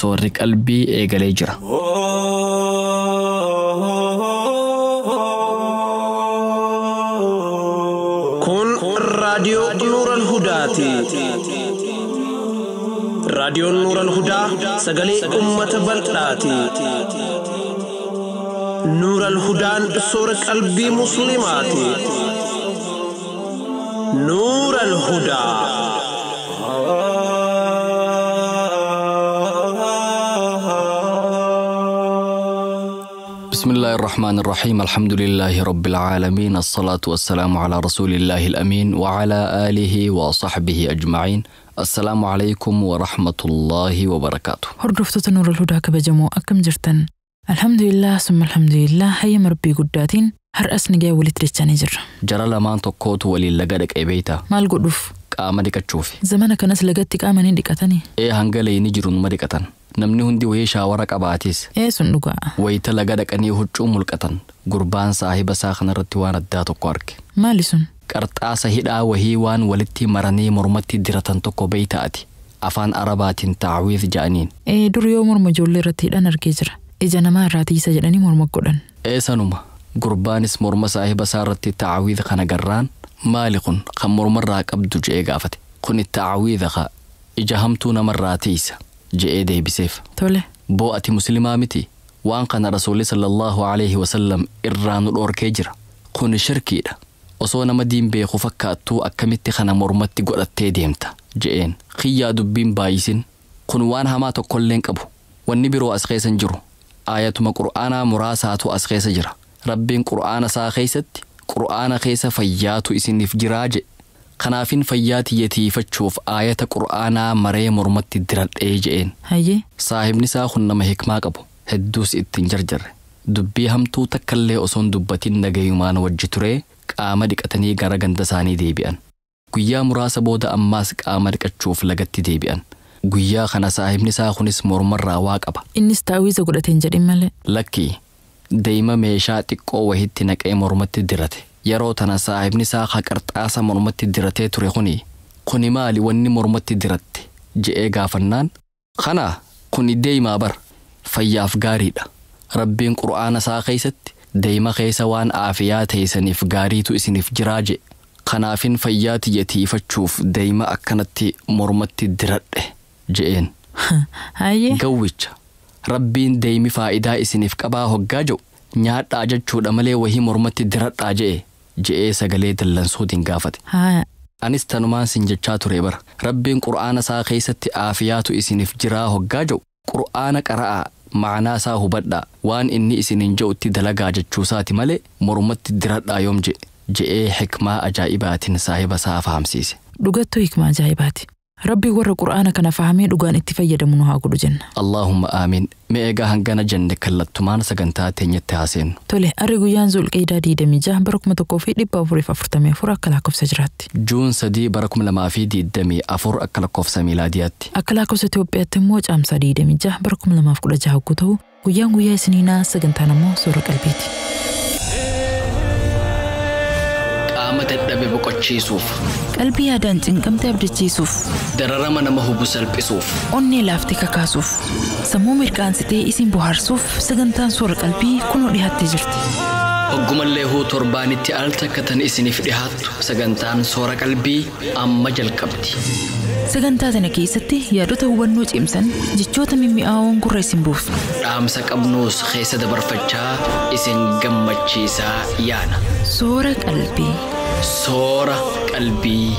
Soorri qalbii eegalee jira. Kun raadiyoo Nuural Hudaati. Raadiyoon Nuural Hudaa sagalee uummata bal'aati. Nuural Hudaan soora qalbii Musliimaati. Nuural Hudaa. بسم الله الرحمن الرحيم، الحمد لله رب العالمين، الصلاة والسلام على رسول الله الأمين وعلى آله وصحبه أجمعين. السلام عليكم ورحمة الله وبركاته. Hordoftoota Nuurul Hudaa kabajamoo, akkam jirtan? Alhamdulillah, summa alhamdulillah, hayyama Rabbii guddaatiin har'as nagaa walitti dachanii jirra. Jara lamaan tokkootu waliin laga dhaqee beeyta. Maal godhuuf? Qaama dhiqachuufi. Zamana kanas lagatti qaama ni dhiqatanii? Ee, hanga leeyni jiru numa dhiqatan. Namni hundi wayii shaawara qabaatis. Ee, sun dhugaa. Wayita laga dhaqanii huccuu mulqatan, gurbaan saahiba isaa kanarratti waan addaa tokko arge. Maali sun? Qarxaasa hidhaa wahii waan walitti maranii mormatti diratan tokko beeyta ati. Afaan Arabaatiin ta'awiif ja'aniin. Ee, dur yoo morma ijoollee irratti hidhan argee jira. Ija namaa irraa tiisa jedhanii morma godhan. Ee, sanuma. Gurbaanis morma saahiba isaa irratti ta'awiidha kana garraan, "Maali kun kan mormarraa qabdu?" je'ee gaafate. "Kuni ta'awiidha kaa, ija hamtuu namarraa tiisa," je'ee deebiseef. Tole. "Boo, ati musliimaa miti? Waan kana Rasuulli sallallahu alaihi wasallam irraa nu dhoorkee jira. Kuni shirkiidha. Osoo nama diin beeku fakkaattuu akkamitti kana mormatti godhattee deemta?" je'een. "Kiyyaa, dubbiin baay'isin. Kun waan hamaa tokkolleen qabu. Wanni biroo as keessa hin jiru. Aayatuma Qur'aanaa muraasaatu as keessa jira. Rabbiin Qur'aana isaa keessatti 'Qur'aana keessa fayyaatu isiniif jiraa' jedhe. Kanaafin fayyaa tiyya tiifachuuf aayata Qur'aanaa maree mormatti diradhee," je'een. Hayyee. Saahibni isaa kun nama hikmaa qabu. Hedduus ittiin jarjarre. Dubbii hamtuu takkallee osoon dubbatin nagayumaan wajji turee qaama dhiqatanii gara ganda isaanii deebi'an. Guyyaa muraasa booda ammaas qaama dhiqachuuf lagatti deebi'an. Guyyaa kana saahibni isaa kunis mormarraa waa qaba. Innis ta'awiiza godhateen jedhin malee. Lakkii, deeyma meeshaa xiqqoo wahitti naqee mormatti dirate. Yeroo tana saahibni isaa ka qarxaasa mormatti diratee ture kuni, "Kuni maali wanni mormatti diratte?" je'ee gaafannaan, "Kana kuni deeymaa bar, fayyaaf gaariidha. Rabbiin Qur'aana isaa keessatti 'Deeyma keessa waan aafiyaa teessaniif gaariitu isiniif jiraa' jedhe. Kanaafin fayyaa tiyya tiifachuuf deeyma akkanatti mormatti diradhe," je'een. Hayyee. "Gawwicha, Rabbiin deeymi faayidaa isiniif qabaa hoggaa jedhu nyaadhaa jechuudha malee wahii mormatti diradhaa je'e?" je'ee sagalee dallansuutiin gaafate. Haaya. "Anis tanumaan sin jechaa ture bara. Rabbiin Qur'aana isaa keessatti 'aafiyaatu isiniif jiraa' hoggaa jedhu Qur'aana qara'aa, ma'anaa isaa hubadhaa, waan inni isiniin jedhutti dalagaa jechuusaati malee mormatti diradhaa yoom jedhe?" je'ee hikmaa ajaa'ibaatiin saahiba isaa fahamsiise. Dhugattuu hikmaa ajaa'ibaati. Rabbi warra Qur'aana kana fahamee dhugaan itti fayyadamu nu haa godhu jenna. Allaahumma aamiin. Mee egaa hangana jenne, kallattumaan sagantaa teenyatti haaseennu. Tole, arri guyyaan Zulqiidaa 26 bara 1444 akka lakkoofsa jiraatti. Juun 3 bara 2024 akka lakkoofsa miilaadiyaatti. Akka lakkoofsa Itoophiyaatti immoo Caamsaa 26 bara 2016 hogguu ta'u, guyyaan guyyaa Isniinaa, sagantaan ammoo Soora Qalbiiti. Qaama dadhabe boqochiisuuf, Qalbii yaadaan cinqamte abdachiisuuf, dararama nama hubu salphisuuf, onnee laaftee kakaasuuf, sammuu mirqaansitee isin bohaarsuuf sagantaan Soora Qalbii kunoo dhiyaattee jirti. Hoggumallee huu torbaanitti al takka tan isiniif dhihaattu sagantaan Soora Qalbii amma jalqabdi. Sagantaa tana keessatti yaadota hubannoo cimsan, jechoota mimmi'aawoon gurra isin buufna. Dhaamsa qabnuus keessa dabarfachaa isin gammachiisaa yaana. Soora Qalbii. Soora Qalbii.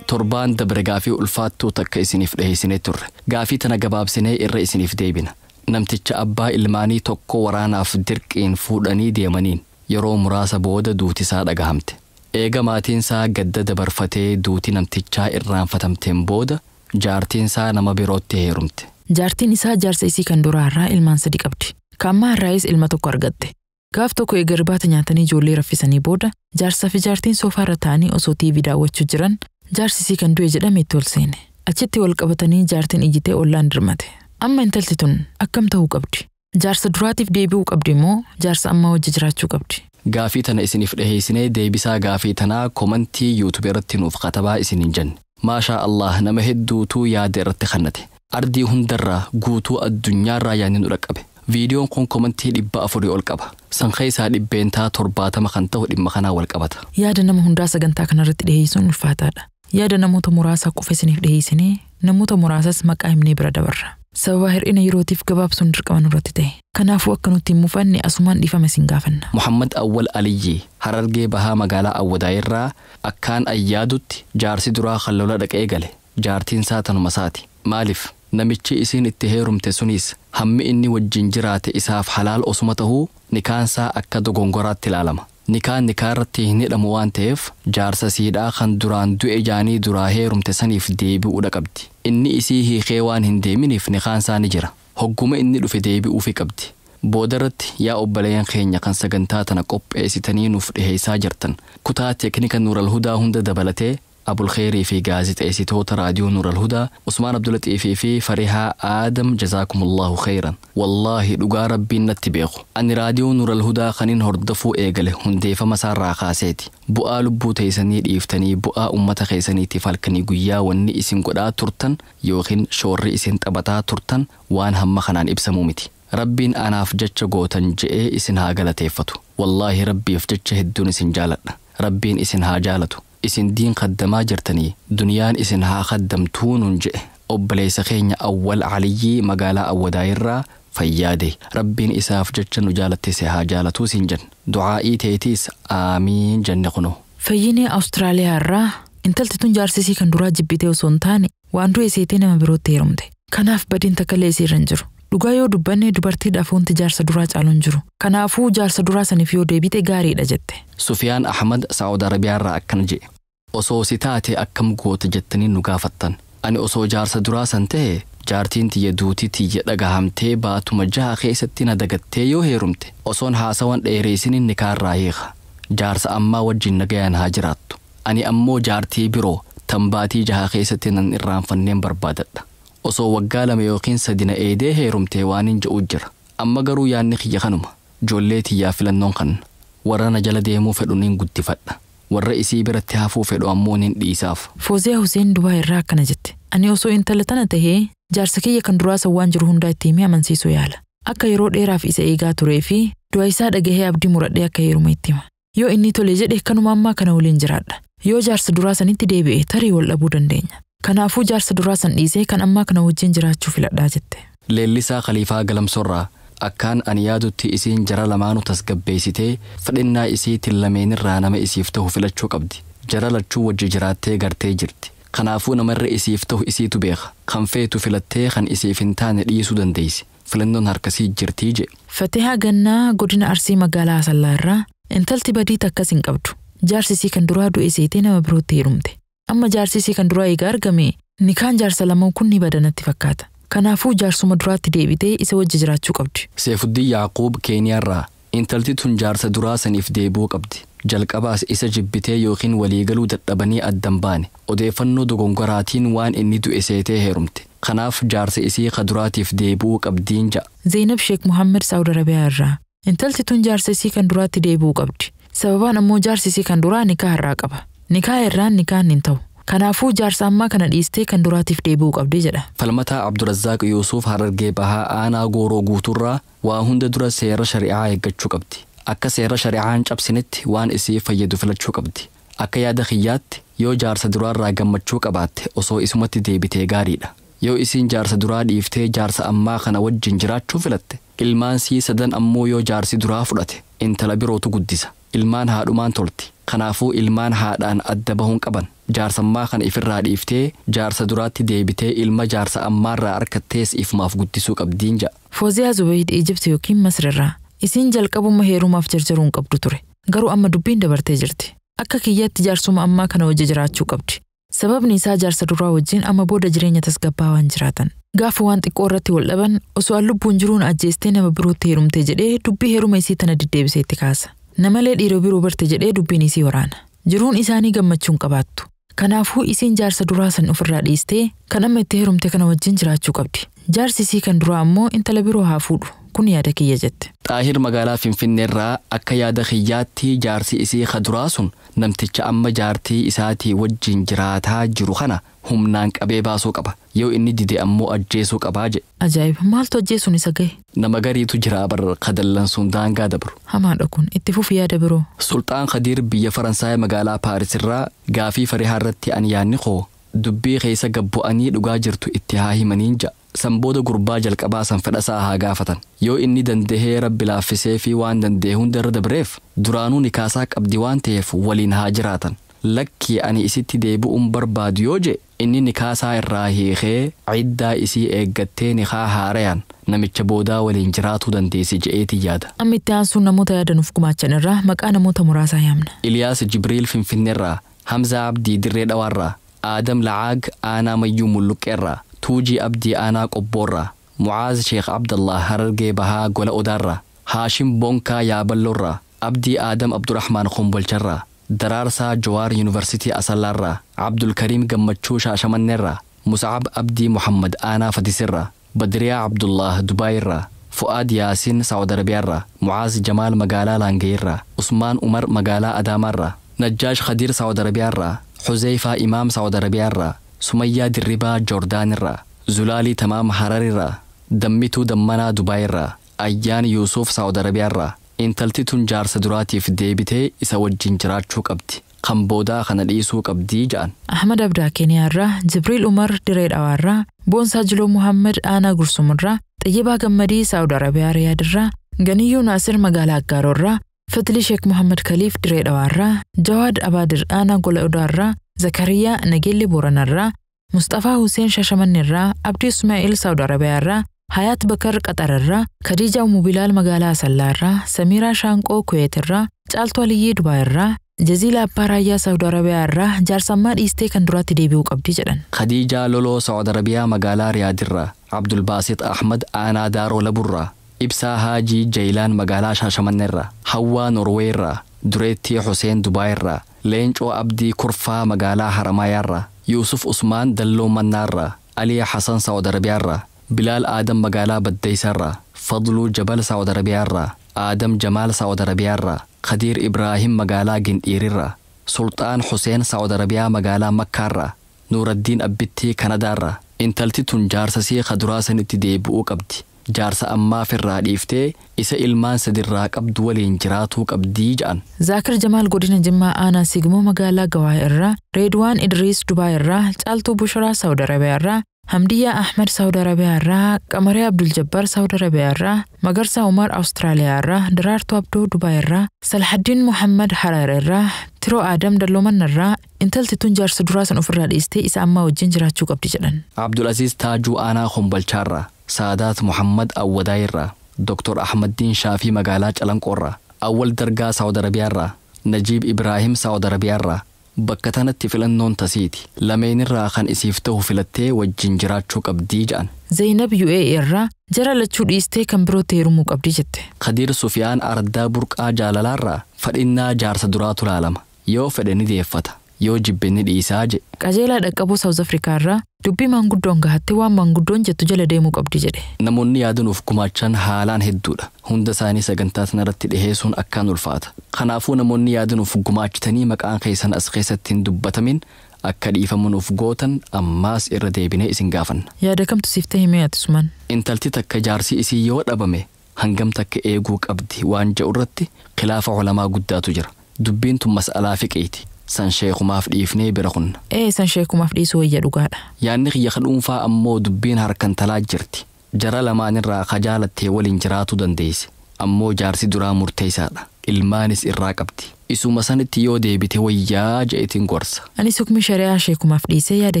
Torbaan dabre gaafii ulfaattuu takka isiniif dhiheessinee turre. Gaafii tana gabaabsinee irra isiniif deebina. Namticha abbaa ilmaanii tokko waraanaaf dirqiin fuudhanii deemaniin yeroo muraasa booda duuti isaa dhagahamte. Eega maatiin isaa gadda dabarfatee duuti namtichaa irraanfatamteen booda jaartiin isaa nama birootti heerumte. Jaartiin isaa jaarsa isii kan duraa irraa ilmaan sadi qabdi. Kaammaa irraayis ilma tokko argatte. Gaaf tokko eega irbaata nyaatanii ijoollee raffisanii booda jaarsaa fi jaartiin soofaa irra taa'anii osoo TV daawwachuu jiran, jaarsi isii kan du'e jedhame itti ol seene. Achitti wal qabatanii jaartiin iyyitee ollaan dirmate. Amma intalti tun akkam ta'uu qabdi? Jaarsa duraatiif deebi'uu qabdi moo jaarsa ammaa wajji jiraachuu qabdi? Gaafii tana isiniif dhiheessinee deebisaa gaafii tanaa komantii YouTube irratti nuuf katabaa isiniin jenne. Maashaa Allah, nama hedduutuu yaada irratti kannate. Ardii hundarraa, guutuu addunyaarraa yaadni nu dhaqqabe. Viidiyoon kun komantii 400 ol qaba. San keessaa 70% kan ta'u dhimma kanaa wal qabata. Yaada nama hundaa sagantaa kanarratti dhiheessuun ulfaataadha. Yaada namoota muraasaa qofa isiniif dhiheessinee namoota muraasas maqaa himnee bira dabarra. Sababa hir'ina yerootiif gabaabsuun dirqama nurratti ta'e. Kanaafuu akka nutti hin mufanne asumaan dhiifama isin gaafanna. Muhammad Awwal Aliyyi Harargee Bahaa magaalaa Awwadaayirraa akkaan ayyaadutti jaarsi duraa kan lola dhaqee gale. Jaartiin isaa tanuma isaati. Maaliif? Namichi isiin itti heerumte sunis hammi inni wajjin jiraate isaaf halaal osuma tahuu nikaansaa akka dogongoraatti ilaalama. Nikaan nikaarratti hin hidhamu waan ta'eef jaarsa siidhaa kan duraan du'e jaanii duraa heerumte saniif deebi'uudha qabdi. Inni isii hiikee waan hin deeminiif nikaansaa ni jira. Hogguma inni dhufe deebi'uufi qabdi. Boodarratti yaa obboleeyyan keenya kan sagantaa tana qopheessitanii nuuf dhiheessaa jirtan, kutaa teeknika Nuural Hudaa hunda dabalatee Abulkheerii fi gaazixeessitoota raadiyoo Nuural Hudaa Usmaan Abdulaxiifii fi Farihaa Aadam, jazaakumullahu khayran. Wallaahi dhugaa rabbiin natti beeku. Ani raadiyoo Nuural Hudaa kanin hordofuu eegale hundeeffama isaarraa kaaseeti. Bu'aa lubbuu teessanii dhiiftanii bu'aa uummata keessaniitiif halkanii guyyaa wanni isin godhaa turtan yookiin shoorri isin taphataa turtan waan hamma kanaan ibsamuu miti. Rabbiin anaaf jecha gootan je'ee isin haa galateeffatu. Wallaahi rabbiif jecha hedduun isin jaaladha. Rabbiin isin haa jaalatu. Isin diin kaddamaa jirtanii duniyaan isin haa kaddamtuu nun je'e. Obboleessa keenya Awwal Aliyyii magaalaa Awwadaayirraa fayyaade. Rabbiin isaaf jecha nu jaalattise haa jaalatuu siin jenna. Du'aa'ii teetiis aamiin jenne kunoo. Fayyinee Awustiraaliyaa irraa intalti tun jaarsisii kan duraa jibbitee osoo hin taane waan du'e seetee nama birootti heerumte. Kanaaf badiin takka illee isiirra hin jiru. Dhugaa yoo dubbanne dubartiidhaaf wanti jaarsa duraa caalu hin jiru. Kanaafuu jaarsa duraa saniif yoo deebite gaariidha jette. Sufiyaan Ahmad Saa'ud Arabiyaarraa akkana jedhe. Osoo si taate akkam goota jettanii nu gaafattan. Ani osoo jaarsa duraa san ta'e jaartiin tiyya duutii tiyya dhagahamtee baatuma 6 keessatti na dagattee yoo heerumte osoon haasawan dheereessiniin nikaarraa hiika. Jaarsa ammaa wajjin nagayaan haa jiraattu. Ani ammoo jaartii biroo tan baatii 6 keessatti nan irraanfanneen barbaadadha. Osoo waggaa 2 yookiin 3 na eedee heerumtee waan hin je'u jira. Amma garuu yaadni kiyya kanuma. Ijoollee tiyyaa filannoon kanna. Warra na jala deemuu fedhu niin guddifadha. Warra isii biratti hafuu fedhu ammoo niin dhiisaaf. Fooziyaa Huseen Dubaa irraa akkana jette. Ani osoo intala tana tahee jaarsa kiyya kan duraa san waan jiru hundaa itti himee amansiisuu yaala. Akka yeroo dheeraaf isa eegaa turee fi du'a isaa dhagahee abdii muradhee akka heeruma itti hima. Yoo inni tole jedhe kanuma ammaa kana waliin jiraadha. Yoo jaarsa duraa sanitti deebi'e tarii wal dhabuu dandeenya. Kanaafuu jaarsa duraa san dhiisee kan ammaa kana wajjin jiraachuu filadhaa jette. Leellisaa Khaliifaa Galamsorraa akkaan ani yaadutti isiin jara lamaanuu tasgabbeessitee fedhinnaa isiitiin lameenirraa nama isiif ta'u filachuu qabdi. Jara lachuu wajji jiraattee gartee jirti. Kanaafuu namarra isiif ta'u isiitu beeka. Kan feetu filattee kan isiif hin taane dhiisuu dandeessi. Filannoon harkasii jirtii jedhe. Fatihaa Gannaa godina Arsii magaalaa Asallaa irraa intalti badii takkas hin qabdu. Jaarsi isii kan duraa du'e seetee nama birootti heerumte. Amma jaarsi isii kan duraa egaa argame nikaan jaarsa lamaan kun ni badanatti fakkaata. Kanaafuu jaarsuma duraatti deebitee isa wajji jiraachuu qabdi. Seefuddin Yaaquub Keeniyaarraa intalti tun jaarsa duraa saniif deebi'uu qabdi. Jalqabaas isa jibbitee yookiin waliigaluu dadhabanii addan baane. Odeeffannoo dogongoraatiin waan inni du'e seetee heerumte. Kanaaf jaarsa isii ka duraatiif deebi'uu qabdiin ja'a. Zeenab Sheek Muhammad Saawud Arabiyaa irraa intalti tun jaarsa isii kan duraatti deebi'uu qabdi. Sababaan ammoo jaarsi isii kan duraa nikaa irraa qaba. Nikaa irraan nikaan hin ta'u. Kanaafuu jaarsa ammaa kana dhiistee kan duraatiif deebi'uu qabdi jedha. Falmataa Abdurazzaaq Yuusuf Harargee Bahaa aanaa Gooroo Guuturraa waa hunda dura seera shari'aa eeggachuu qabdi. Akka seera shari'aan cabsinetti waan isii fayyadu filachuu qabdi. Akka yaada kiyyaatti yoo jaarsa duraarraa gammachuu qabaatte osoo isumatti deebitee gaariidha. Yoo isiin jaarsa duraa dhiiftee jaarsa ammaa kana wajjin jiraachuu filatte ilmaan sii sadan ammoo yoo jaarsi duraa fudhate intala birootu guddisa. Ilmaan haadhumaan tolti. Kanaafuu ilmaan haadhaan adda bahuun qaban. Jaarsa ammaa kana ifirraa dhiiftee jaarsa duraatti deebitee ilma jaarsa ammaarraa argattees ifumaaf guddisuu qabdiin ja'a. Fooziyaa Zubayid Ijipti yookiin Masrirraa isiin jalqabuma heerumaaf jarjaruu hin qabdu ture. Garuu amma dubbiin dabartee jirti. Akka kiyyaatti jaarsuma ammaa kana wajji jiraachuu qabdi. Sababni isaa jaarsa duraa wajjin amma booda jireenya tasgabbaa waan jiraatan. Gaafa waan xiqqoo irratti wal dhaban osoo an lubbuun jiruun ajjeestee nama birootti heerumte jedhee dubbii heeruma isii tana deddeebisee itti kaasa. Namalee dhiiroo biroo barte jedhee dubbiin isii waraana. Jiruun isaanii gammachuun qabaattu. Kanaafuu isiin jaarsa duraa san ofirraa dhiistee kan amma itti heerumte kana wajjin jiraachuu qabdi. Jaarsi isii kan duraa ammoo intala biroo haa fuudhu. Kun yaada kiyya jette. Xaahir magaalaa Finfinneerraa akka yaada kiyyaatti jaarsi isii kaduraa sun namticha amma jaartii isaatii wajjin jiraataa jiru kana humnaan qabee baasuu qaba. Yoo inni dide ammoo ajjeesuu qabaa jedhe. Ajaa'iba! Maaltu ajjeesuun isa gahe? Nama gariitu jira bar kadallansuun daangaa dabru. Hamaadha kun itti fufi yaada biroo. Sulxaan Khadiir biyya Faransaay magaalaa Paaris irraa gaafii farihaa irratti ani yaadni koo dubbii keessa gabbu'anii dhugaa jirtu itti haa himaniin ja'a. San booda gurbaa jalqabaa san fedhasaa haa gaafatan. Yoo inni dandahee rabbi laaffisee fi waan danda'e hunda irra dabreef duraanuu nikaasaa qabdi waan ta'eef waliin haa jiraatan. Lakkii ani isitti deebi'uun barbaadu yoo jedhe inni nikaasaa irraa hiikee ciddaa isii eeggattee nikaa haarayaan namicha boodaa waliin jiraatuu dandeessi je'eetii yaada. Amma itti aansuun namoota yaada nuuf gumaachan irraa maqaa namoota muraasaa yaamna. Iliyaas Jibriil Finfinneerraa, Hamzaa Abdii Dirree Dhawaarraa, Aadam Lacaag Aanaa Mayyuu Mulluqqeerraa, Tuujii Abdii Aanaa Qobboorraa, Mucaaz Sheekh Abdallah Harargee Bahaa Gola Odaarraa, Haashim Boonkaa Yaaballoorraa, Abdii Aadam Abdurrahmaan Kombolcharraa, Daraarsaa Jawaar Yuunivarsiitii Asallaarraa, Abdulkariim Gammachuu Shaashamanneerraa, Mus'ab Abdii Muhammad Aanaa Fadisirraa, Badriyaa Abdullah Dubaayirraa, Fu'aad Yaasin Saawud Arabiyaarraa, Mucaaz Jamaal magaalaa Laangeeyirraa, Usmaan Umar magaalaa Adaamaarraa, Najjaash Khadiir Saawud Arabiyaarraa, Xuzeyfaa Imaam Saawud Arabiyaarraa, Sumayyaa Dirribaa Joordaanirraa, Zulaalii Tamaam Hararirraa, Dammituu Dammanaa Dubaayirraa, Ayyaan Yuusuf Saawud Arabiyaarraa, intalti tun jaarsa duraatiif deebitee isa wajjin jiraachuu qabdi. Kan boodaa kana dhiisuu qabdii ja'an. Ahmad Abdaa Keeniyaarraa, Jibriil Umar Diree Dhawaarraa, Boonsaa Jiloo Muhammad Aanaa Gursumirraa, Xayyibaa Gammadii Saawud Arabiyaa Riyaadirraa, Ganiyyuu Naasir magaalaa Aggaaroorraa, Fatli Sheek Muhammad Khaliif Diree Dhawaarraa, Jawaad Abaadir Aanaa Gola Odaarraa, Zakariyaa Nageelli Booranarraa, Mustafaa Huseen Shashamannirraa, Abdii Ismaa'il Saawud Arabiyaarraa, Hayaat Bakar Qaxararraa, Khadiija Umu Bilaal magaalaa Asallaarraa, Samiiraa Shaanqoo Kuweetirraa, Caaltuu Aliyyee Dubaayirraa, Jaziila Abbaa Raayyaa Saawud Arabiyaarraa jaarsammaa dhiistee kan duraatti deebi'uu qabdi jedhan. Khadiijaa Loloo Saawud Arabiyaa magaalaa Riyaadirraa, Abdulbaasit Ahmad Aanaa Daaroo Laburraa, Ibsaa Haajii Jaylaan magaalaa Shaashamanneerraa, Hawwaa Norweerraa, Dureettii Huseen Dubaayirraa, Leencoo Abdii Kurfaa magaalaa Haramaayaarraa, Yuusuf Usmaan Dalloo Mannaarraa, Alii Hasan Saawud Arabiyaarraa, Bilaal Aadam magaalaa Baddeeysaarraa, Fadluu Jabal Saawud Arabiyaarraa, Aadam Jamaal Saawud Arabiyaarraa, Khadiir Ibraahim magaalaa Gindhiirirraa, Sulxaan Huseen Saawud Arabiyaa magaalaa Makkaarraa, Nuuraddiin Abbittii Kanadaarraa, intalti tun jaarsa sii kaduraa sanitti deebi'uu qabdi. Jaarsa ammaaf irraa dhiiftee isa ilmaan sadirraa qabdu waliin jiraatuu qabdii ja'an. Zaakir Jamaal godina Jimmaa Aanaa Sigmoo magaalaa Gawaa irraa, Reedwaan Idriis Dubaay irraa, Caaltuu Busharaa Saawud Arabiyaa irraa, Hamdiyyaa Ahmed Saawud Arabiyaa irraa, Qamaree Abdul Jabbaar Saawud Arabiyaa irraa, Magarsaa Umar Awustiraaliyaa irraa, Daraartuu Abdoo Dubaay irraa, Salhaddiin Muhammad Harar irraa, Tiroo Aadam Dallooman irraa, intalti tun jaarsa duraa san ofirraa dhiistee isa ammaa wajjin jiraachuu qabdi jedhan. Abdulaziz Taajuu Aanaa Kombolchaarraa, Saadaat Muhammad Awwadaayirraa, Dr. Ahmaddiin Shaafii magaalaa Calanqoorraa, Awwal Dargaa Saawud Arabiyaarraa, Najiib Ibraahim Saawud Arabiyaarraa, bakka tanatti filannoon tasiiti. Lameenirraa kan isiif ta'u filattee wajjin jiraachuu qabdii ja'an. Zainab UAE irraa jara lachuu dhiistee kan birootti heerumuu qabdi jette. Khadiir Sufiyaan Ardaa Burqaa Jaalalaarraa fadhinnaa jaarsa duraatu laalama. Yoo fedhe ni deeffata, yoo jibbe ni dhiisaa jedhe. Qajeelaa dhaqqabuu Saawuz Afrikaa irraa dubbii maanguddoon gahatte waan maanguddoon jettu jala deemuu qabdi jedhe. Namoonni yaada nuuf gumaachan haalaan hedduudha. Hunda isaanii sagantaa sanarratti dhiheessuun akkaan ulfaata. Kanaafuu namoonni yaada nuuf gumaachitanii maqaan keessan as keessatti hin dubbatamin akka dhiifamu nuuf gootan ammaas irra deebinee isin gaafanna. Yaada kamtu siif ta'e himee ati Usman? Intalti takka jaarsi isii yoo dhabame hangam takka eeguu qabdi waan jedhu irratti khilaafa ulamaa guddaatu jira. Dubbiin tun mas'alaa fiqiiti. San sheekumaaf dhiifnee bira kunna. Ee san sheekumaaf dhiisuu wayya dhugaadha. Yaanni kiyya ka dhuunfaa ammoo dubbiin harkan talaa jirti. Jara lamaanirraa ka jaalattee waliin jiraatuu dandeessi. Ammoo jaarsi duraa murteessaadha. Ilmaanis irraa qabdi. Isuma sanitti yoo deebite wayyaa je'etiin gorsa. Anis hukmi shari'aa sheekumaaf dhiisee yaada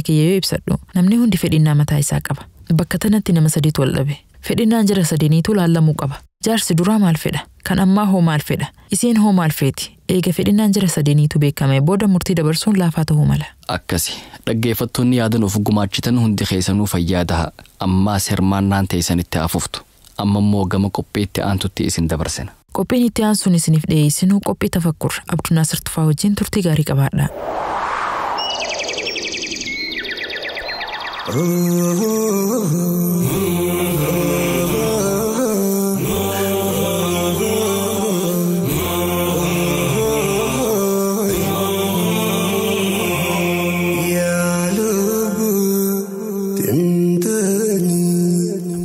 kiyya yoo ibsadhu namni hundi fedhinnaa mataa isaa qaba. Bakka tanatti nama sadiitu wal dhabe. Fedhinnaan jara sadiiniitu laallamuu qaba. Jaarsi duraa maal fedha? Kan ammaa hoo maal fedha? Isiin hoo maal feeti? Eega fedhinnaan jara sadiiniitu beekame booda murtii dabarsuun laafaa ta'uu mala. Akkasi dhaggeeffattoonni yaada nuuf gumaachitan hundi keessanuu fayyaa ta'a. Ammaas hirmaannaan teessanitti hafuftu. Amma immoo gama qophiitti aantutti isin dabarsina. Qophiin itti aansuun isiniif dhiyeessinu qophii tafakkur Abdunaasir Tufaa wajjin turtii gaarii qabaadha.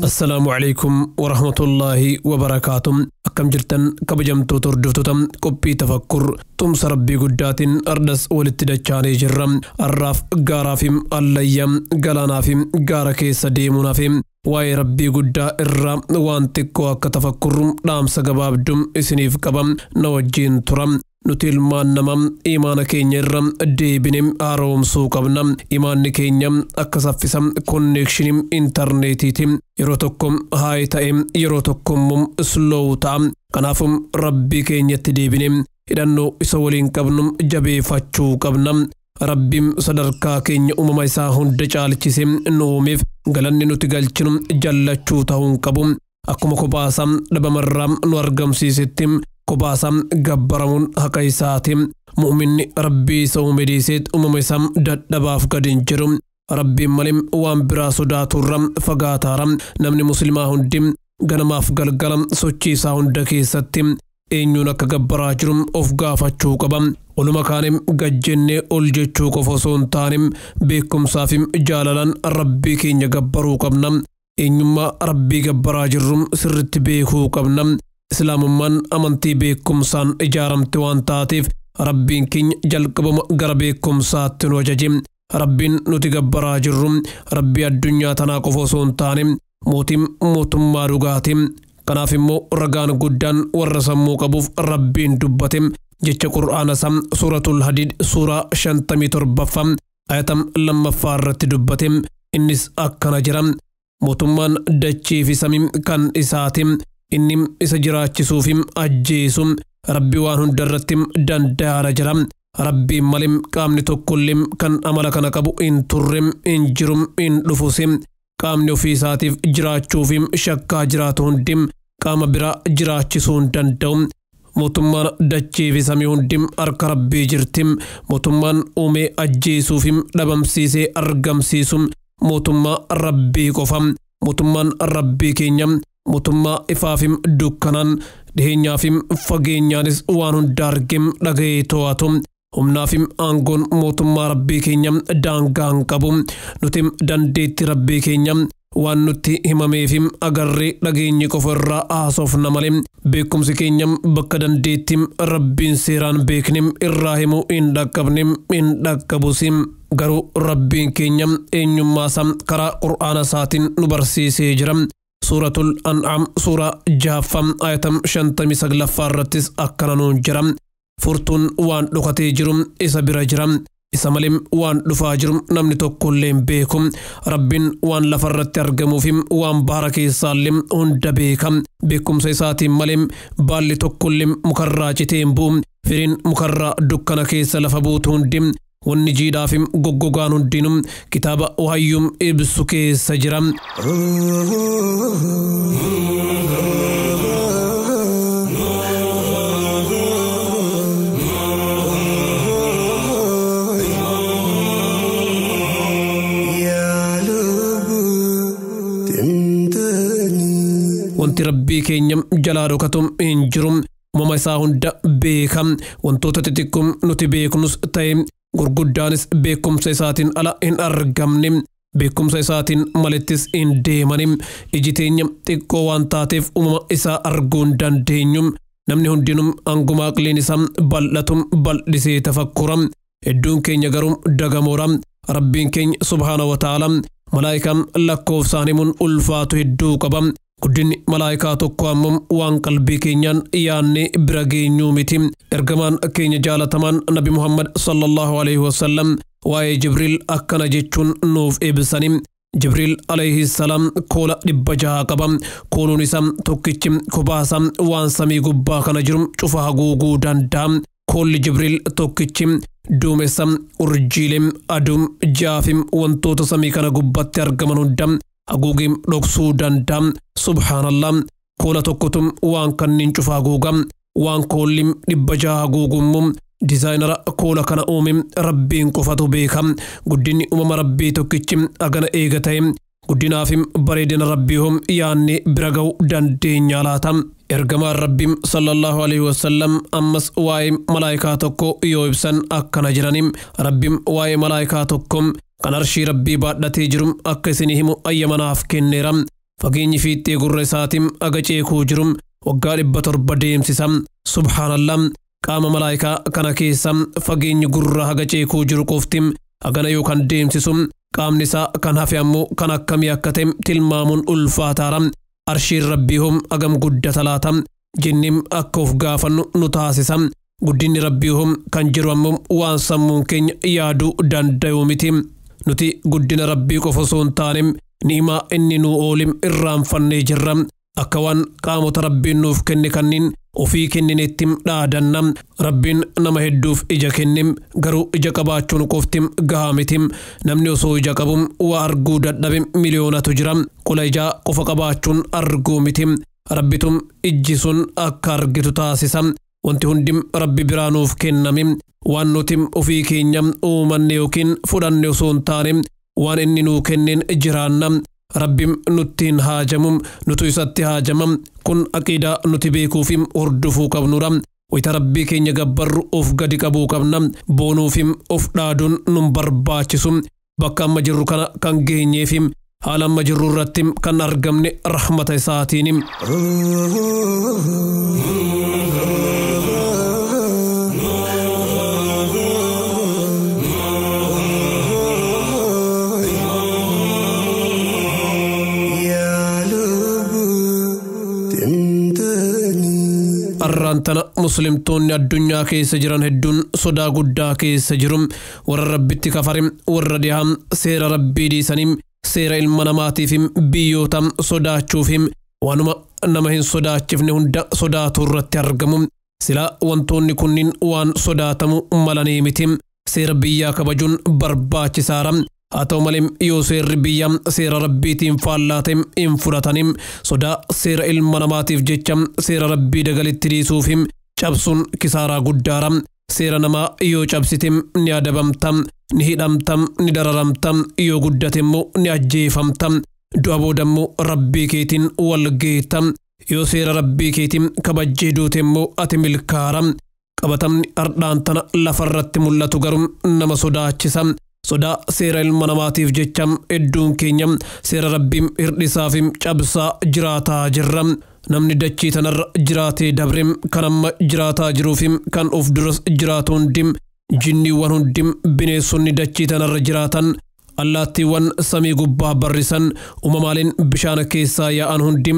Assalaamu calaykum warahmatullaahi wabarakaatu. Akkam jirtan kabajamtoota hordoftoota qophii tafakkur? Tumsa rabbii guddaatiin ardas walitti dachaanee jirra. Arraaf gaaraaf allayya galaanaaf gaara keessa deemuunaaf waa'ee rabbii guddaa irraa waan xiqqoo akka tafakkurru dhaamsa gabaabduu isiniif qaba, na wajjiin tura. Nuti ilmaan namaa imaana keenya irra deebine haaromsuu qabna. Imaanni keenya akka saffisa connection intarneetiiti. Yeroo tokko high ta'e, yeroo tokko immoo slow ta'a. Kanaafuu rabbii keenyatti deebine hidhannoo isa waliin qabnu jabeeffachuu qabna. Rabbiin sadarkaa keenya uumama isaa hunda caalchisee nu uumeef galanni nuti galchinu jallachuu ta'uu hin qabu. Akkuma kophaasaa dhabamarraa nu argamsiisetti kophaasaa gabbaramuun haqa isaati. Mu'minni rabbii isa uume dhiisee uumama isaa dadhabaaf gadi hin jiru. Rabbiin malee waan biraa sodaaturra fagaataara. Namni musliimaa hundi ganamaaf galgala sochii isaa hunda keessatti eenyuun akka gabbaraa jiru of gaafachuu qaba. Oluma kaane gajjennee ol jechuu qofa osoo hin taane beekumsaa fi jaalalaan rabbii keenya gabbaruu qabna. Eenyummaa rabbii gabbaraa jirru sirritti beekuu qabna. Islaamummaan amantii beekumsaan ijaaramte waan taateef rabbiin keenya jalqabama gara beekumsaatti nu ajaje. Rabbiin nuti gabbaraa jirru rabbii addunyaa tanaa qofa osoo hin taane mootiin mootummaa dhugaati. Kanaaf immoo ragaan guddaan warra sammuu qabuuf rabbiin dubbate jecha qur'aana isaa suuratul hadiid suuraa 57ffaa ayatam 2ffaa irratti dubbate. Innis akkana jira: mootummaan dachii fi samii kan isaati. Inni isa jiraachisuu fi ajjeesu. Rabbi waan hunda irratti danda'aadha jira. Rabbiin malee qaamni tokkollee kan amala kana qabu hin turre, hin jiru, hin dhufus. Qaamni ofii isaatiif jiraachuu fi shakkaa jiraatu hundi qaama biraa jiraachisuu hin danda'u. Mootummaan dachii fi samii hundi harka rabbii jirti. Mootummaan uumee ajjeesuu fi dhabamsiisee argamsiisu mootummaa rabbii qofa. Mootummaan rabbii keenya mootummaa ifaa fi dukkanaan dhiheenyaa fi fageenyaanis waan hunda argee dhaga'ee to'atu. Humnaa fi aangoon mootummaa rabbii keenya daangaa hin qabu. Nuti dandeetti rabbii keenya waan nutti himamee fi agarree dhageenyi qofa irraa haasofna malee beekumsi keenya bakka dandeetti rabbiin seeraan beekne irraa himuu hin dhaqqabne, hin dhaqqabus. Garuu rabbiin keenya eenyummaa isaa karaa qur'aana isaatiin nu barsiisee jira. Suuratul An'aam suuraa 6ffaa ayatam 59ffaa irrattis akkana nuun jira. Furtuun waan dhokatee jiru isa bira jira. Isa malee waan dhufaa jiru namni tokkollee hin beeku. Rabbiin waan lafarratti argamuu fi waan baara keessaallee hunda beeka. Beekumsa isaatiin malee baalli tokkollee mukarraa citee hin bu'u. Firiin mukarraa dukkana keessa lafa buutu hundi wanni jiidhaa fi goggogaan hundinuu kitaaba wahayyuun ibsu keessa jira. Wanti rabbii keenya jalaa dhokatu hin jiru. Uumama isaa hunda beeka. Wantoota xixiqqoo nuti beeknus ta'e gurguddaanis beekumsa isaatiin ala hin argamne. Beekumsa isaatiin malittis hin deemani. Iji teenya xiqqoo waan taateef uumama isaa arguu hin dandeenyu. Namni hundinuu hanguma aqliin isaa bal'atu bal'isee tafakkura. Hedduun keenya garuu dagamoora. Rabbiin keenya subhaana wa ta'ala malaayikaan lakkoofsaan himuun ulfaatu hedduu qaba. Guddinni malaayikaa tokko ammoo waan qalbii keenyaan yaadnee bira geenyuu miti. Ergamaan keenya jaalatamaan Nabi Muhammad sallallahu alaihi wasallam waa'ee Jibriil akkana jechuun nuuf ibsani. Jibriil alayhi salaam koola 600 qaba. Kooluun isaa tokkichi kophaasa waan samii gubbaa kana jiru cufa haguuguu danda'a. Koolli Jibriil tokkichi duumessa, urjiilee, aduu, ji'aa fi wantoota samii kana gubbatti argaman hunda haguugee dhoksuu danda'a. Subhaanallah. Koola tokkotu waan kanneen cufa haguuga. Waan koolli 600 haguugummoo dizaayinara koola kana uume rabbiin qofatu beeka. Guddinni uumama rabbii tokkichi agana eega ta'e guddinaa fi bareedina rabbii hoo yaadnee bira ga'uu dandeenya laata? Ergamaan rabbii sallallahu alaihi wasallam ammas waa'ee malaayikaa tokko yoo ibsan akkana jedhani. Rabbiin waa'ee malaayikaa tokko kan arshii rabbii baadhatee jiru akka isin himu ayyamanaaf kenneera. Fageenyi fiixee gurra isaatiin aga ceekuu jiru waggaa 700 deemsisa. Subhaanallah, qaama malaayikaa kana keessa fageenyi gurra haga ceekuu jiru qofti hagana yookaan deemsisu, qaamni isaa kan hafe ammoo kan akkamii akka ta'e tilmaamuun ulfaataara. Arshiin rabbii hom agam guddata laata jennim akka of gaafannu nu taasisa. Guddinni rabbii hom kan jiru ammoo waan sammuun keenya yaaduu danda'u miti. Nuti guddina rabbii qofa osoo hin taane ni'imaa inni nuu oolim irraanfannee jirra. Akka waan qaamota rabbiin nuuf kenne kanniin ofii kenninetti dhaadanna. Rabbiin nama hedduuf ija kenne, garuu ija qabaachuun qofti gahaa miti. Namni osoo ija qabu waa arguu dadhabe miliyoonatu jira. Qola ijaa qofa qabaachuun arguu miti. Rabbitum ijji sun akka argitu taasisa. Wanti hundi rabbi biraa nuuf kenname. Waan nuti ofii keenya uumanne yookiin fudhanne osoo hin taane waan inni nuu kenneen jiraanna. Rabbi nutti hin haajamu, nutu isatti haajama. Kun aqiidaa nuti beekuu fi hordofuu qabnudha. Wayita rabbii keenya gabbarru of gadi qabuu qabna. Boonuu fi of dhaaduun nun barbaachisu. Bakka amma jirru kana kan geenyee fi haala amma jirru irratti kan argamne rahmata isaatiin. Arraan tana muslimtoonni addunyaa keessa jiran hedduun sodaa guddaa keessa jiru. Warra rabbitti kafare, warra dhihaa seera rabbii dhiisanii seera ilma namaatiif biyyoota sodaachuuf waanuma nama hin sodaachifne hunda sodaatu irratti argamu. Silaa wantoonni kunniin waan sodaatamu malanii miti. Seera biyyaa kabajuun barbaachisaadha. Haa ta'u malee yoo seerri biyyaa seera rabbiitiin faallaa ta'e hin fudhatanim. Sodaa seera ilma namaatiif jecha seera rabbii dagalitti dhiisuuf cabsuun kisaaraa guddaadha. Seera namaa yoo cabsite ni adabamta, ni hidhamta, ni dararamta, yoo guddate immoo ni ajjeefamta. Du'a booda immoo rabbii keetiin wal geetta. Yoo seera rabbii keetiin kabajjee duute immoo ati milkaara. Qabatamni ardhaan tana lafarratti mul'atu garuu nama sodaachisa. Sodaa seera ilma namaatiif jecha hedduun keenya seera rabbiin hir'isaa fi cabsaa jiraataa jirra. Namni dachii tanarra jiraatee dabre kan amma jiraataa jiruu fi kan of duras jiraatu hundi, jinniiwwan hundi, bineensonni dachii tanarra jiraatan, allaattiiwwan samii gubbaa barrisan, uumamaaleen bishaan keessaa yaa'an hundi,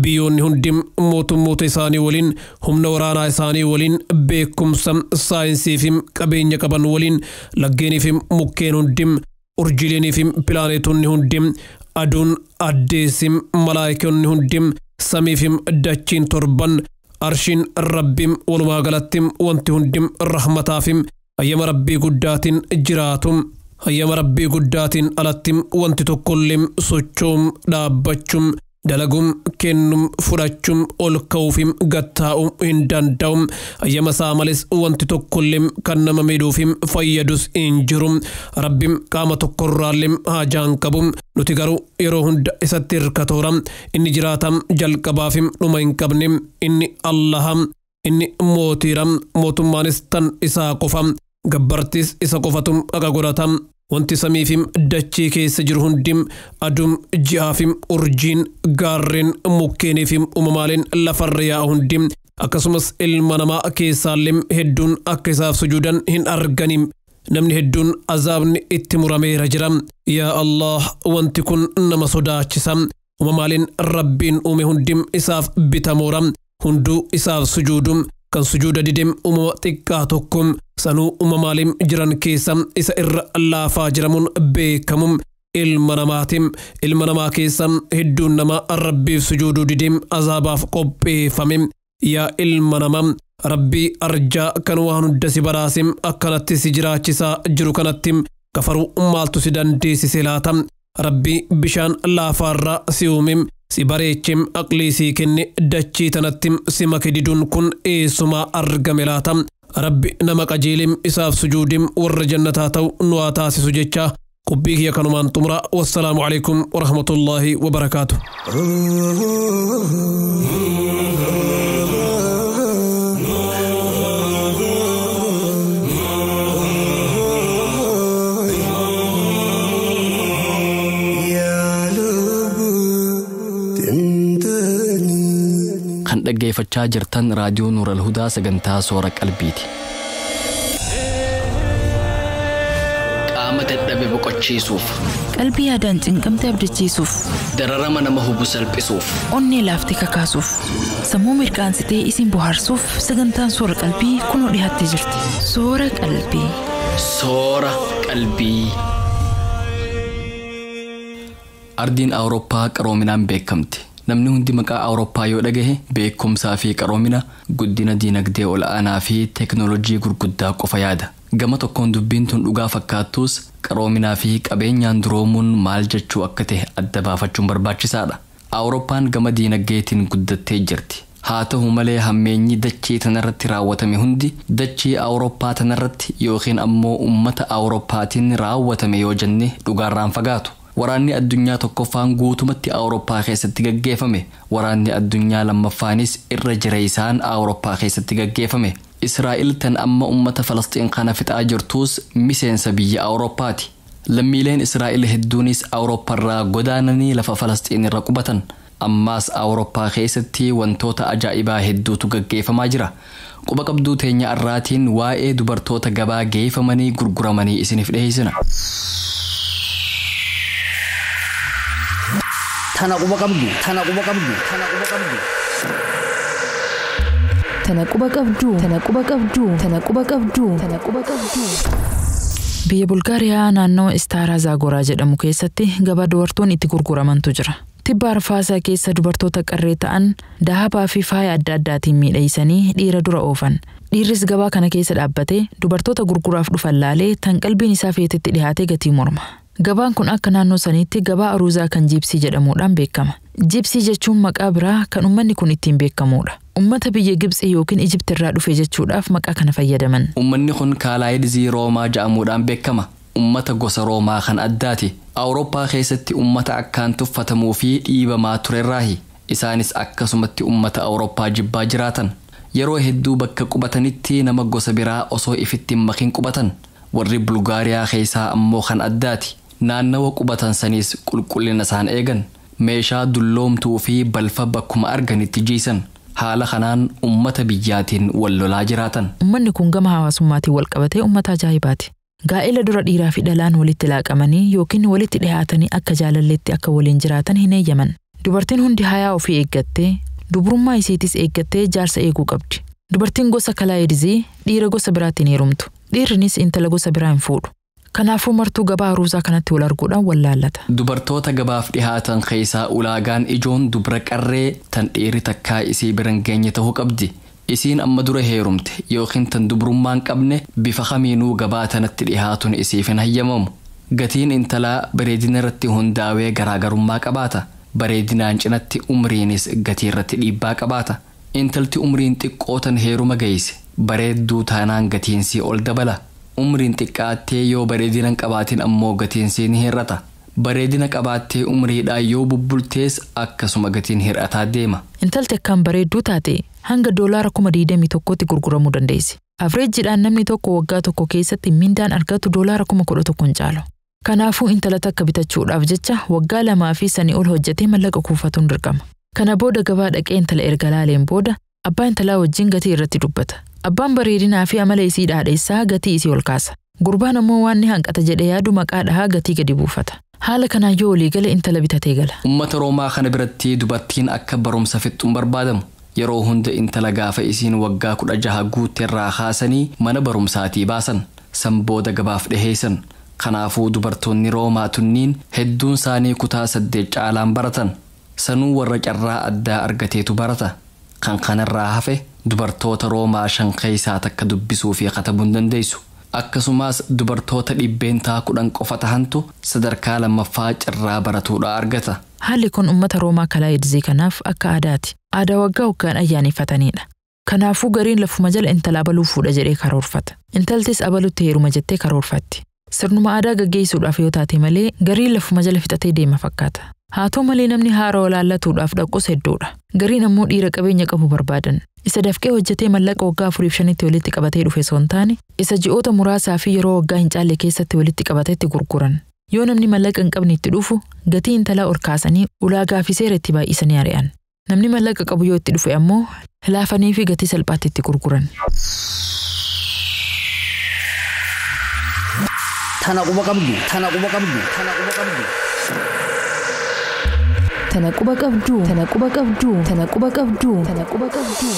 biyyoonni hundi mootummoota isaanii waliin, humna waraanaa isaanii waliin, beekumsa saayinsii fi qabeenya qaban waliin, laggeenii fi mukkeen hundi, urjiileenii fi pilaaneetonni hundi, aduun, addeessi, malaayikoonni hundi, samii fi dachiin torban, arshiin rabbii, walumaa galatti wanti hundi rahmataa fi hayyama rabbii guddaatiin jiraatu. Hayyama rabbii guddaatiin alatti wanti tokkollee sochoom, dhaabbachuun, dalaguun, kennuun, fudhachuun, ol ka'uu fi gattaa'uu hin danda'u. Hayyama isaa malees wanti tokkollee kan nama miidhuu fi fayyadus hin jiru. Rabbiin qaama tokkorraallee haajaa hin qabu. Nuti garuu yeroo hunda isatti hirkatoora. Inni jiraataa jalqabaa fi dhuma hin qabne. Inni Allaha. Inni mootiira. Mootummaanis tan isaa qofa. Gabbartis isa qofatu haqa godhata. Wanti samii fi dachii keessa jiru hundi, aduun, ji'aa fi urjiin, gaarreen, mukkeenii fi uumamaaleen lafarra yaa'u hundi, akkasumas ilma namaa keessaallee hedduun akka isaaf sujuudan hin argani. Namni hedduun azaabni itti murameera jira. Yaa Allah, wanti kun nama sodaachisa. Uumamaaleen rabbiin uume hundi isaaf bitamoora. Hunduu isaaf sujuudu. Kan sujuuda didem uumama xiqqaa tokko sanuu uumamaaleen jiran keessa isa irra laafaa jiramuun beekamu ilma namaatiin. Ilma namaa keessa hedduun nama rabbiif sujuuduu didem azaabaaf qopheeffame. Yaa ilma namaa, rabbii arjaa kan waan hunda si badhaase akkanatti si jiraachisaa jiru kanatti kafaruu maaltu si dandeessise laata? Rabbii bishaan laafaarraa si uume, si bareechee, aqlii sii kenne, dachii tanatti si make diduun kun eessumaa argame laata? Rabbi nama qajeelim isaaf sujuudim warra jannataa ta'u nu haa taasisu jecha qophii kiyya kanumaan xumura. Wassalaamu alaikum warahmatullaahi wabarakaatu. Kan dhaggeeffachaa jirtan raadiyoo Nuural Hudaa sagantaa Soora Qalbiiti. Qaama dadhabe boqochiisuuf. Qalbii yaadaan cinqamte abdachiisuuf. Dararama nama hubu salphisuuf. Onnee laaftee kakaasuuf. Sammuu mirqaansitee isin bohaarsuuf sagantaan Soora Qalbii kunoo dhiyaattee jirti. Soora Qalbii. Soora Qalbii. Ardiin Awurooppaa qaroominaan beekamti. Namni hundi maqaa Awurooppaa yoo dhagahe beekumsaa fi qaroomina, guddina diinagdee ol'aanaa fi teeknoolojii gurguddaa qofa yaada. Gama tokkoon dubbiin tun dhugaa fakkaattus qaroominaa fi qabeenyaan duroomuun maal jechuu akka ta'e adda baafachuun barbaachisaadha. Awurooppaan gama diinagdeetiin guddattee jirti. Haa ta'u malee hammeenyi dachee tanarratti raawwatame hundi dachee Awurooppaa tanarratti yookiin ammoo uummata Awurooppaatiin raawwatame yoo jenne dhugaarraan fagaatu. Waraanni addunyaa tokkoffaan guutumatti Awurooppaa keessatti gaggeeffame. Waraanni addunyaa lammaffaanis irra jira isaan Awurooppaa keessatti gaggeeffame. Israa'el tan amma uummata Falasxiin kana fixaa jirtus miseensa biyya Awurooppaati. Lammiileen Israa'el hedduunis Awurooppaarraa godaananii lafa Falasxiin irra qubatan. Ammaas Awurooppaa keessatti wantoota ajaa'ibaa hedduutu gaggeeffamaa jira. Quba qabduu teenya arraatiin waa'ee dubartoota gabaa geeffamanii gurguramanii isiniif dhiyeessina. Tana quba qabdu. Tana quba qabdu. Tana quba qabdu. Tana quba qabdu. Tana quba qabdu. Tana quba qabdu. Tana quba qabdu. Biyya Bulgaariyaa naannoo Istaaraa Zaagoraa jedhamu keessatti gabaa dubartoonni itti gurguramantu jira. Tibba arfaasaa keessa dubartoota qarree ta'an dahabaa fi faaya adda addaatiin miidhagsanii dhiira dura oofan. Dhiirris gabaa kana keessa dhaabbatee dubartoota gurguraaf dhufan laalee tan qalbiin isaa feetetti dhihaatee gatii morma. Gabaan kun akka naannoo saniitti gabaa aruuzaa kan jiibsii jedhamuudhaan beekama. Jiibsii jechuun maqaa biraa kan uummanni kun ittiin beekamudha. Uummata biyya Gibxii yookiin Ijipti irraa dhufe jechuudhaaf maqaa kana fayyadaman. Uummanni kun kaalaayidizii Roomaa jedhamuudhaan beekama. Uummata gosa Roomaa kan addaati. Awurooppaa keessatti uummata akkaan tuffatamuu fi dhiibamaa turerraahi. Isaanis akkasumatti uummata Awurooppaa jibbaa jiraatan. Yeroo hedduu bakka qubatanitti nama gosa biraa osoo ifitti hin makin qubatan. Warri Bulgaariyaa keessaa ammoo kan addaati. Naannawa qubatan saniis qulqullina isaan eegan. Meeshaa dulloomtuu fi balfa bakkuma arganitti jiisan. Haala kanaan uummata biyyaatiin wal lolaa jiraatan. Uummanni kun gama hawaasummaatiin wal qabatee uummata ajaa'ibaati. Gaa'ela dura dhiiraa fi dhalaan walitti laaqamanii yookiin walitti dhihaatanii akka jaalalleetti akka waliin jiraatan hin eeyyaman. Dubartiin hundi hayaa ofii eeggattee, dubrummaa isiitis eeggattee jaarsa eeguu qabdi. Dubartiin gosa kalaayidizii dhiira gosa biraatiin heerumtu. Dhiirrinis intala gosa biraa hin fuudhu. Kanaafuu martuu gabaa aruusaa kanatti wal arguudhaan wal laallata. Dubartoota gabaaf dhihaatan keessaa ulaagaan ijoon dubra qarree tan dhiirri takkaa isii biran geenye ta'uu qabdi. Isiin amma dura heerumte yookiin tan dubrummaa hin qabne bifa kamiinuu gabaa tanatti dhihaatuun isiif hin hayyamamu. Gatiin intalaa bareedina irratti hundaa'ee garaagarummaa qabaata. Bareedinaan cinatti umriinis gatii irratti dhiibbaa qabaata. Intalti umriin xiqqoo tan heeruma geesse bareedduu taanaan gatiinsii ol dabala. Umriin xiqqaattee yoo bareedina hin qabaatin ammoo gatiinsii ni hir'ata. Bareedina qabaattee umriidhaan yoo bubbultees akkasuma gatiin hir'ataa deema. Intalti akkaan bareedduu taate hanga $21,000 gurguramuu dandeessi. Afreejjiidhaan namni tokko waggaa tokko keessatti mindaan argatu $11,000 hin caalu. Kanaafuu intala takka bitachuudhaaf jecha waggaa 2 fi sanii ol hojjetee mallaqa kuufatuun dirqama. Kana booda gabaa dhaqee intala erga laaleen booda abbaa intalaa wajjin gatii irratti dubbata. Abbaan bareedinaa fi amala isii dhaadheessaa gatii isii ol kaasa. Gurbaan ammoo waan ni hanqata jedhee yaadu maqaa dhahaa gatii gadi buufata. Haala kanaan yoo walii gale intala bitatee gala. Uummata Roomaa kana biratti dubartiin akka barumsa fixxuun barbaadamu. Yeroo hunda intala gaafa isiin waggaa 16 guutteerraa kaasanii mana barumsaatii baasan. San booda gabaaf dhiheessan. Kanaafuu dubartoonni Roomaa tunniin hedduun isaanii kutaa 8 caalaan baratan. Sanuu warra carraa addaa argateetu barata. Kan kanarraa hafe dubartoota Roomaa 5 keessaa takka dubbisuu fi katabuu hin dandeessu. Akkasumas dubartoota 10% qofa tahantu sadarkaa lammaffaa carraa baratuudhaa argata. Haalli kun uummata Roomaa kalaayidizii kanaaf akka aadaati. Aadaa waggaa waggaan ayyaaneffatanidha. Kanaafuu gariin lafuma jala intala abaluu fuudha jedhee karoorfata. Intaltis abalutti heeruma jettee karoorfatti. Sirnuma aadaa gaggeessuudhaaf yoo taate malee gariin lafuma jala fixatee deema fakkaata. Haa ta'u malee namni haara olaallatuudhaaf dhaqqus hedduudha. Gariin ammoo dhiira qabeenya qabu barbaadan. Isa dafqee hojjetee mallaqa waggaa 4 fi 5 walitti qabatee dhufe osoo hin taane, isa ji'oota muraasaa fi yeroo waggaa hin caalle keessatti walitti qabatetti gurguran. Yoo namni mallaqa hin qabne itti dhufu, gatii intalaa ol kaasanii ulaagaa fi seera itti baay'isanii ari'an. Namni mallaqa qabu yoo itti dhufe ammoo laafanii fi gatii salphaatti itti gurguran. Tana quba qabdu. Tana quba qabdu. Tana quba qabdu. Tana quba qabdu. Tana quba qabdu. Tana quba qabdu. Tana quba qabdu.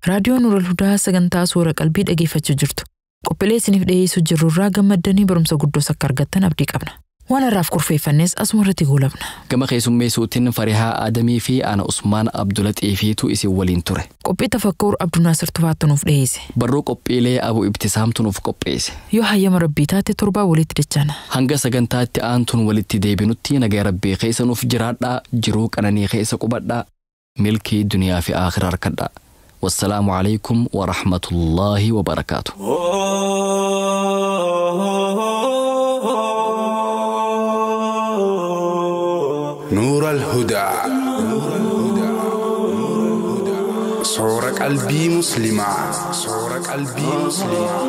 Raadiyoon Nuural Hudaa sagantaa suura qalbii dhageeffachuu jirtu. Qophiilee isiniif dhiyeessuu jirru irraa gammaddanii barumsa guddoos akka argattan abdii qabna. Waan har'aaf kurfeeffannes asuma irratti goolabna. Gama keessummeessuutiin Farihaa Aadamii fi ana Usmaan Abdulaxiifiitu isin waliin ture. Qophii tafakkuur Abdunaasir Tufaattu nuuf dhiyeesse. Barruu qophiilee Abu Ibtisaamtu nuuf qopheesse. Yoo hayyama rabbii taate torbaa walitti dachaana. Hanga sagantaatti aantuun walitti deebinutti nagaa rabbii keessa nuuf jiraadhaa, jiruu qananii keessa qubadhaa, milkii duniyaa fi aakhira harkadhaa. Wassalaamu alaikum wa rahmatullaahi wa barakaatu. نور الهدى صور قلبي مسلمة، صور قلبي مسلمة.